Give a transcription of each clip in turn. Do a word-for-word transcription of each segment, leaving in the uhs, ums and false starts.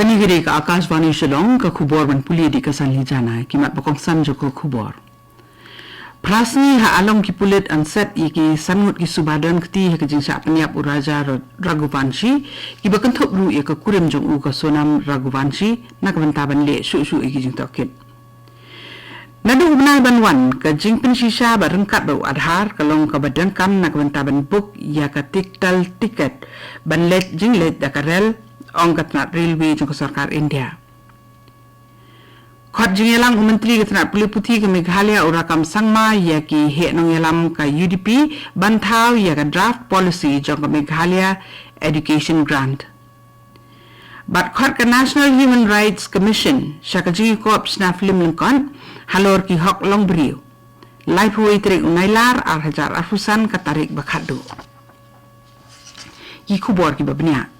Kane ka dei ka Akashvani Shillong, ka khubor ban pule da ka Sanli Jana, ki mat ba kongsan jong ka khubor. Phra sngi ha Along ki pulit yn set ïa ki san ngut ki suba don kti ha ka jingshah pynïap u Raja Ra-, Raghuvanshi, kiba kynthup ruh ïa ka kurim jong u ka Sonam Raghuvanshi, na ka bynta ban leh shuh shuh ïa ki jingtohkit. Naduh u bnai ban wan, ka jingpynshisha ba ryngkat bad u Aadhaar, ka long kaba donkam na ka bynta ban book ïa ka tactile ticket ban leit jingleit da ka rel, ong ka tnat railway jong ka sorkar India. Khot jingïalang u Myntri ka tnat pule puthi ka Meghalaya u Rakkam Sangma ïa ki heh nongïalam ka U D P ban thaw ïa ka draft policy jong ka Meghalaya Education Grant. Bad khot ka National Human Rights Commission sha ka jingïakop shna film lyngkot halor ki hok long briew. Laiphew wei tarik u Nailar ar hajar arphew san ka tarik ba khatduh. Ki khubor kiba bniah.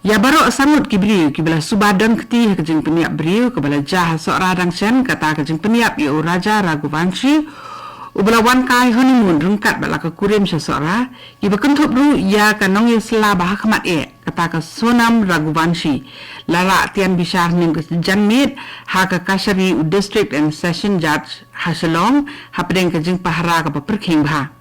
Ïa baroh san ngut ki briew kiba la suba don kti ha ka jingpynïap briew kaba la jia ha Sohra dang shen, kata ka jingpynïap ïa u Raja Raghuvanshi uba la wan kai honeymoon ryngkat bad la ka kurim sha Sohra, kiba kynthup ruh ïa ka nongïasylla ba hakhmat eh, kata ka Sonam Raghuvanshi, la rah tian bishar hynnin ka janmiet ha ka kashari u District and Session Judge ha Shillong hapdeng ka jingpahara kaba pyrkhing bha.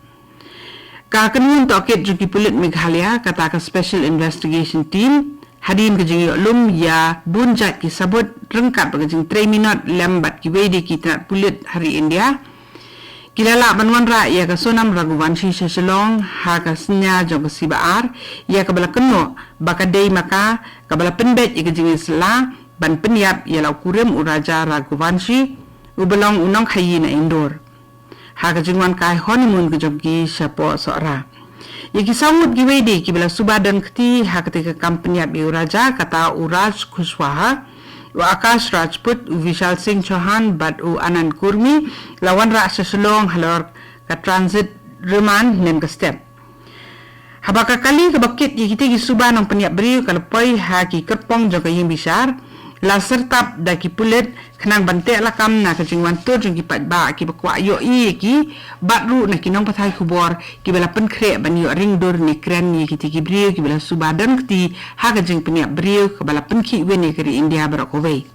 Ka kynhun tohkit jong ki pulit Meghalaya, kata ka Special Investigation Team, hadien ka jingïohlum ïa bun jait ki sabut ryngkat bad ka jingtrei minot lem bad kiwei de ki tnat pulit ha ri India, ki la lah ban wanrah ïa ka Sonam Raghuvanshi sha Shillong ha ka synñia jong ka sngi ba ar, ïa kaba la kynnoh ba ka dei ma ka kaba la pynbeit ïa ka jingïasylla ban pynïap ïa la u kurim u Raja Raghuvanshi uba long u nongkhaïi na Indore, ha ka jingwan kai honeymoon ka jong ki shapoh Sohra. Ïa ki saw ngut kiwei de kiba la suba don kti ha kata ka kam pynïap ïa u Raja, kata u Raj Kushwaha, u Akash Rajput, u Vishal Singh Chauhan bad u Anand Kurmi, la wanrah sha Shillong halor ka transit remand hynnin ka step. Haba ka kali kaba kit ïa kita ki suba nongpynïap briew ka la poi ha ki kyrpong jong ka ïing bishar, la syrtap da ki pulit khnang ban teh lakam na ka jingwan tur jong ki paidbah kiba kwah ïohi ïa ki, bad ruh na ki nongpathai khubor kiba la pynkhreh ban ïoh ring dur ne kren ïa kita ki briew kiba la suba don kti ha ka jingpynïap briew kaba la pynkhih win ïa ka ri India baroh kawei.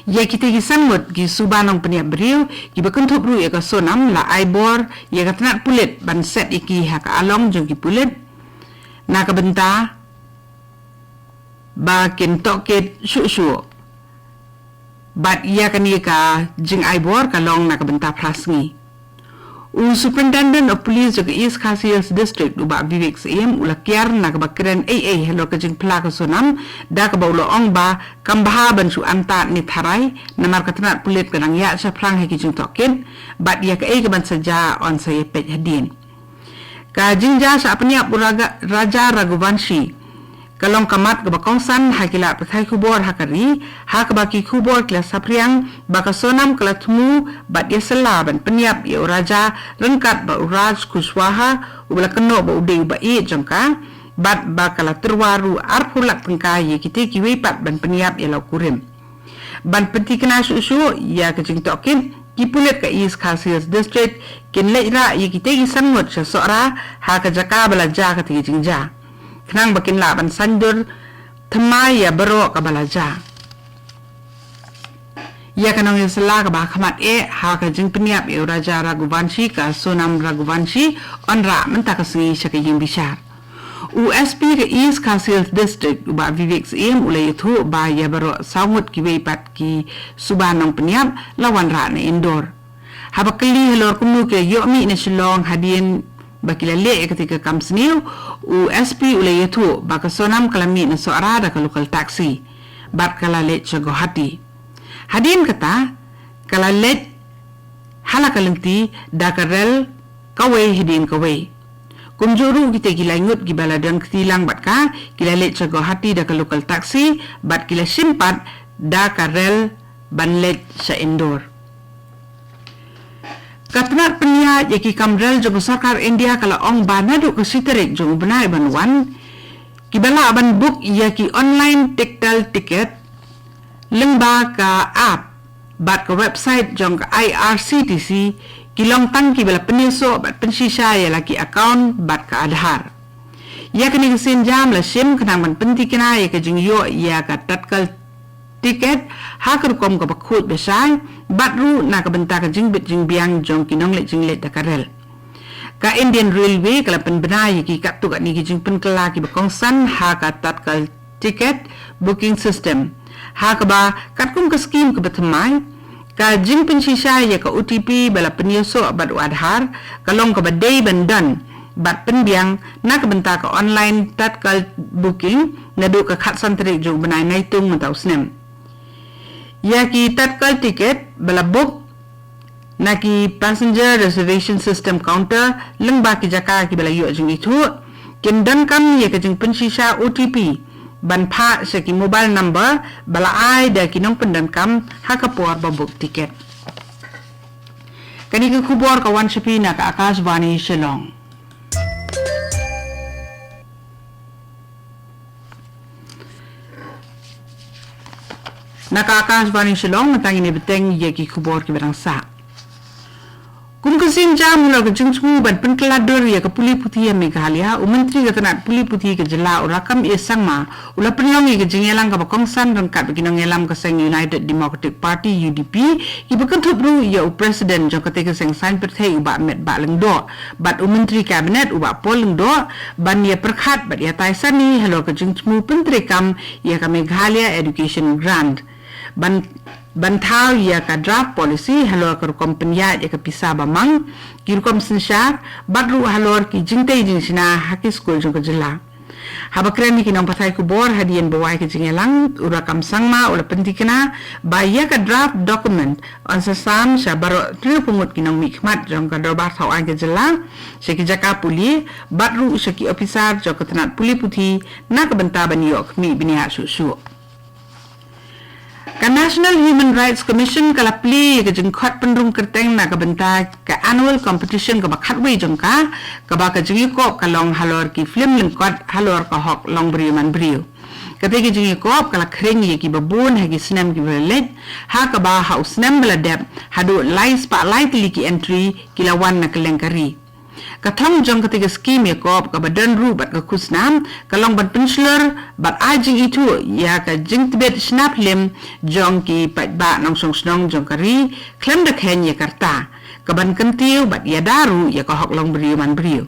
Ïa kita ki san ngut ki suba nongpynïap briew kiba kynthup ruh ïa ka Sonam la ai bor ïa ka tnat pulit ban set ïa ki ha ka along jong ki pulit na ka bynta ba kin tohkit shuh shuh. Bad ïa kane ka jingai bor ka long na ka bynta phra sngi. U Superintendent of Police jong ka East Khasi Hills District u Bah Vivek Syiem u la kiar na kaba kren ei ei halor ka jingphla ka Sonam, da kaba u la ong ba kam bha ban shu antad ne tharai namar ka tnat pulit ka dang ïaid shaphrang ha ki jingtohkit, bad ïa kaei kaban sa jia yn sa ïapeit hadien. Ka jingjia shah pynïap u Raga-, Raja Raghuvanshi ka long ka mat kaba kongsan ha ki lad pathai khubor ha ka ri, ha kaba ki khubor ki la saphriang ba ka Sonam ka la thmu bad ïasylla ban pynïap ïa u Raja ryngkat bad u Raj Kushwaha uba la kynnoh ba u dei u ba ïeit jong ka, bad ba ka la tyrwa ruh arphew lak tyngka ïa kita kiwei pat ban pynïap ïa la u kurim. Ban pynthikna shuh shuh ïa ka jingtohkit, ki pulit ka East Khasi Hills District kin leit rah ïa kita ki san ngut sha Sohra ha ka jaka ba la jia kata ka jingjia, khnang ba kin lah ban saiñdur thymmai ïa baroh kaba la jia. Ïa ka nongïasylla kaba hakhmat eh ha ka jingpynïap ïa u Raja Raghuvanshi, ka Sonam Raghuvanshi, yn rah mynta ka sngi sha ka ïing bishar. U S P ka East Khasi Hills District u Bah Vivek Syiem u la ïathuh ba ïa baroh saw ngut kiwei pat ki suba nongpynïap la wanrah na Indore. Haba kylli halor kumno ki la ïoh mih na Shillong hadien ba ki la leh ïa kata ka kam sniew, u S P u la ïathuh ba ka Sonam ka la mih na Sohra da ka local taxi bad ka la leit sha Guwahati. Hadien kata ka la leit ha la ka lynti da ka rel kawei hadien kawei. Kumjuh ruh kita ki lai ngut kiba la don kti lang bad ka ki la leit sha Guwahati da ka local taxi bad ki la shim pat da ka rel ban leit sha Indore. Ka tnat pynïaid ïa ki kam rel jong ka sorkar India ka la ong ba naduh ka shi tarik jong u bnai ban wan, kiba lah ban book ïa ki online tactile ticket lyngba ka app bad ka website jong ka I R C T C ki long tang kiba la pynïasoh bad pynshisha ïa la ki account bad ka Aadhaar. Ïa kane ka sienjam la shim khnang ban pyntikna ïa ka jingïoh ïa ka tatkal tiket ha ka rukom kaba khuid bashai, bad ruh na ka bynta ka jingbit jingbiang jong ki nongleit jingleit da ka rel. Ka Indian Railway ka la pynbna ïa ki katto katne ki jingpynkylla kiba kongsan ha ka tatkal ticket booking system, ha kaba katkum ka skim kaba thymmai, ka jingpynshisha ïa ka O T P ba la pynïasoh bad u Aadhaar ka long kaba dei ban don bad pynbiang na ka bynta ka online tatkal booking naduh ka khatsan tarik jong u bnai Naitung mynta u snem. Ïa ki tatkal tiket ba la book na ki passenger reservation system counter lyngba ki jaka kiba la ïoh jingithuh, kin donkam ïa ka jingpynshisha O T P ban phah sha ki mobile number ba la ai da ki nongpyndonkam ha ka por ba book tiket. Kane ka khubor ka wan sha phi na ka Akashvani Shillong. Na ka Akashvani Shillong, mynta ngin ïa bteng ïa ki khubor kiba dang sah. Kum ka sienjam halor ka jingthmu ban pynkylla dur ïa ka pule puthi ha Meghalaya, u Myntri ka tnat pule puthi ka jylla u Rakkam A Sangma u la pynlong ïa ka jingïalang kaba kongsan ryngkat bad ki nongïalam ka seng United Democratic Party, U D P, kiba kynthup ruh ïa u President jong katei ka seng saiñ pyrthei u Bah Metbah Lyngdoh bad u Myntri Kabinet u Bah Paul Lyngdoh ban ïa pyrkhat bad ïatai sani halor ka jingthmu pyntreikam ïa ka Meghalaya Education Grant, ban, ban thaw ïa ka draft policy halor ka rukom pynïaid ïa ka pisa ba mang, ki rukom synshar bad ruh halor ki jingtei jingshna ha ki skul jong ka jylla. Haba kren ïa ki nongpathai khubor hadien ba wai ka jingïalang, u Rakkam Sangma u la pyntikna ba ïa ka draft document yn sa sam sha baroh hynñiewphew ngut ki nongmihkhmat jong ka dorbar thaw aiñ ka jylla, sha ki jaka pule bad ruh sha ki ophisar jong ka tnat pule puthi na ka bynta ban ïoh khmih bniah shuh shuh. Ka National Human Rights Commission ka la plie ïa ka jingkhot pynrung kyrteng na ka bynta ka annual competition kaba khatwei jong ka, kaba ka jingïakop ka long halor ki film lyngkot halor ka hok long briew man briew. Katei ka jingïakop ka la khring ïa kiba bun ha ki snem kiba la leit, ha kaba ha u snem ba la dep haduh lai spah lai tylli ki entry ki la wan na kylleng ka ri. Ka thong jong katei ka skim ïakop kaba don ruh bad ka khusnam ka long ban pynshlur bad ai jingithuh ïa ka jingtbit shna phlim jong ki paidbah nongshong shnong jong ka ri khlem da kheiñ ïa ka rta, kaban kyntiew bad ïada ruh ïa ka hok long briew man briew.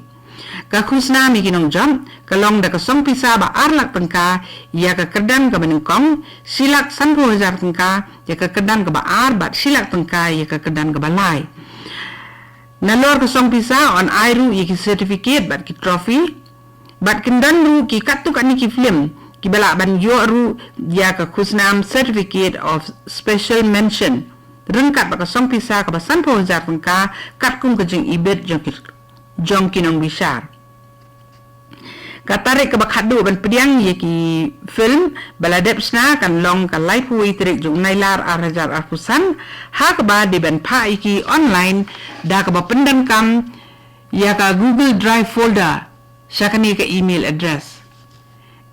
Ka khusnam ïa ki nongjop ka long da ka song pisa ba ar lak tyngka ïa ka kyrdan kaba nyngkong, shi lak sanphew hajar tyngka ïa ka kyrdan kaba ar bad shi lak tyngka ïa ka kyrdan kaba lai. Nalor ka song pisa yn ai ruh ïa ki certificate bad ki trophy, bad kin don ruh ki katto katne ki film kiba lah ban ïoh ruh ïa ka khusnam Certificate of Special Mention, ryngkat bad ka song pisa kaba sanphew hajar tyngka katkum ka jingibit jong ki, jong ki nongbishar. Ka tarik kaba khatduh ban pdiang ïa ki film ba la dep shna kan long ka laiphew wei tarik jong u Nailar ar hajar arphew san, ha kaba dei ban phah ïa ki online da kaba pyndonkam ïa ka Google Drive folder sha kane ka email address: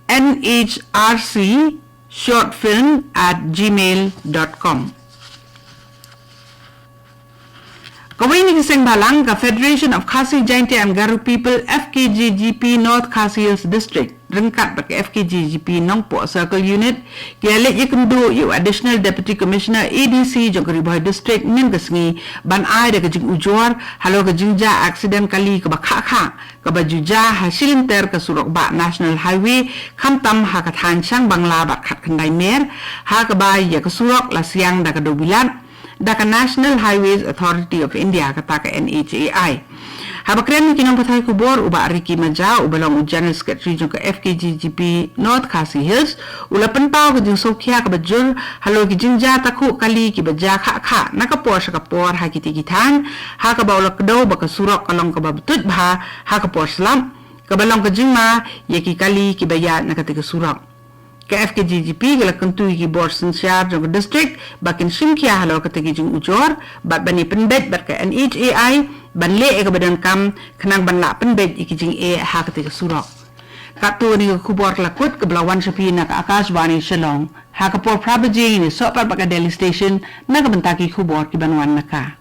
N H R C short film at gmail dot com. Kawei na ki seng balang, ka Federation of Khasi Jaintia and Garo People, F K J G P North Khasi Hills District, ryngkat bad ka F K J G P Nongpoh Circle Unit, ki la leit ïakynduh ïa u Additional Deputy Commissioner A D C jong ka Ri Bhoi District mynne ka sngi ban ai da ka jingujor halor ka jingjia accident kali kaba khah khah kaba ju jia ha shilynter ka surok bah National Highway, khamtam ha ka thaiñ Shangbangla bad Khatkhyndai Mer, ha kaba ïa ka surok la siang da ka dewbilat da ka National Highways Authority of India, kata ka N H A I. Haba kren ïa ki nongpathai khubor, u Bah Ricky Maja, uba long u General Secretary jong ka F K J G P North Khasi Hills, u la pynpaw ka jingsngewkhia kaba jur halor ki jingjia takhuh kali kiba jia khah khah na ka por sha ka por ha kitei ki thaiñ, ha kaba u la kdew ba ka surok ka long kaba btut bha ha ka por slap, kaba long ka jingma ïa ki kali kiba ïaid na katei ka surok. Ka F K J G P ka la kyntu ïa ki bor synshar jong ka district ba kin shim khia halor katei ka jingujor bad ban ïa pynbeit bad ka N H A I ban leh ïa kaba donkam khnang ban lah pynbeit ïa ki jingeh ha katei ka surok. Katto kane ka khubor ka la kut kaba la wan sha phi na ka Akashvani Shillong. Ha ka por phra baje ngin ïasoh pat bad ka Delhi Station na ka bynta ki khubor kiban wan na ka.